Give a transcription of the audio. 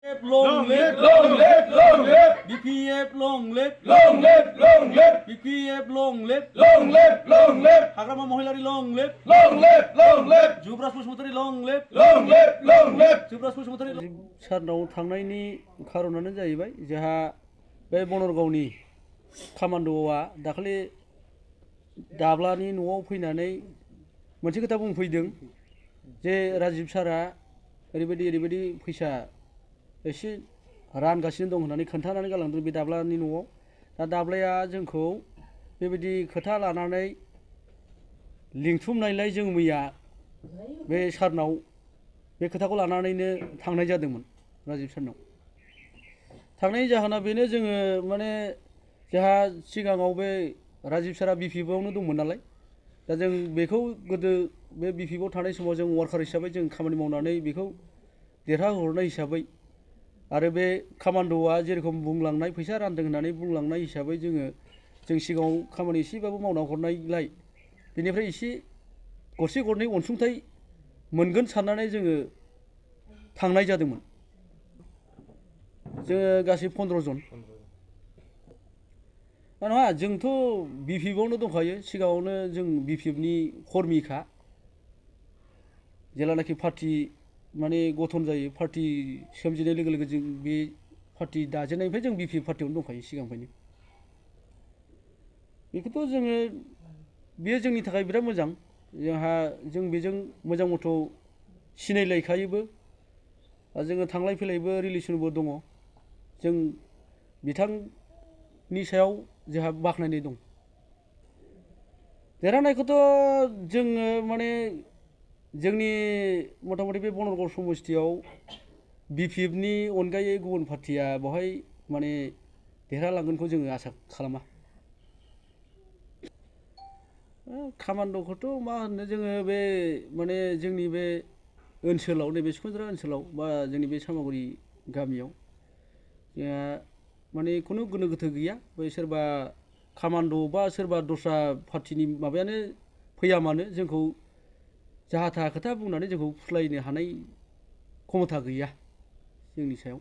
Long live, long live, long live. BPF long live, long live, long live. BPF long live, long live, long live. Hagrama Mohilari long live, long live, long live. Jubras Pushmutari long live, long live, long live. Jubras Pushmutari. सारनाव थांनायनि खारनानो जाहैबाय जोंहा बे बनरगावनि कामान्ड'आ दाखालि दाब्लानि न'आव फैनानै मोनसे खोथा बुंफैदों जे राजीब सारा ओरैबायदि फैसा एसे रानगासिनो दं होननानै खोन्थानानै गालांदों बे दाब्लानि न'आव। दा दाब्लाया जोंखौ बेबायदि खोथा लानानै लिंथुमनायलाय जों मैया बे सारनाव बे खोथाखौ लानानैनो थांनाय जादोंमोन राजीब सारनाव। थांनायनि जाहोना बेनो जोङो माने जोंहा सिगाङाव बे राजीब सारा बिपिएफआवनो दंमोन नालाय, दा जों बेखौ गोदो बे बिपिएफआव थानाय समाव जों वार्कार हिसाबै जों खामानि मावनानै बेखौ देरहाहरनाय हिसाबै आरो बे कामान्ड'आ जेरखम बुंलांनाय फैसा रानदों होननानै बुंलांनाय हिसाबै जों सिगाङाव खामानि एसेबाबो मावना हरनायलाय बेनिफ्राय एसे गरसे गरनै अनसुंथाइ मोनगोन साननानै जोङो थांनाय जादोंमोन। जोङो गासै 15 जन। नङा जोंथ' बिपिएफआवनो दंखायो, सिगाङावनो जों बिपिएफनि कर्मिखा। जेलानाखि पार्टी माने गठन जायो, पार्टी सोमजिनाय लोगो लोगो जों बे पार्टी दाजेननायनिफ्राय जों बिपिएफ पार्टीयावनो दंखायो सिगांनिफ्रायनो। बेखौथ' जोङो बेयो जोंनि थाखाय बिराद मोजां। जों बेजों मोजां मथ' सिनायलायखायोबो। जोङो थांलाय फैलायबो रिलेसनबो दङ। जों बिथांनि सायाव जोंहा बाख्नायनाय दं। देरहानायखौथ' जोङो माने जोंनि मथा-मथि बे बनरगाव समस्तियाव बिपिएफनि अनगायै गुबुन पार्टीया बेवहाय माने देरहालांगोनखौ जोङो आसा खालामा। कामान्ड'खौथ' मा होननो जोङो बे माने जोंनि बे ओनसोलाव नैबे सिखोनद्रा ओनसोलाव बा जोंनि बे सामागुरि गामियाव जोंहा माने खुनु गोनो गोथो गैया। बे सोरबा कामान्ड' बा सोरबा दस्रा पार्टीनि माबायानो फैया मानो जोंखौ जाहा थाहा खोथा बुंनानै जोंखौ फुस्लायनो हानाय क्षमता गैया जोंनि सायाव।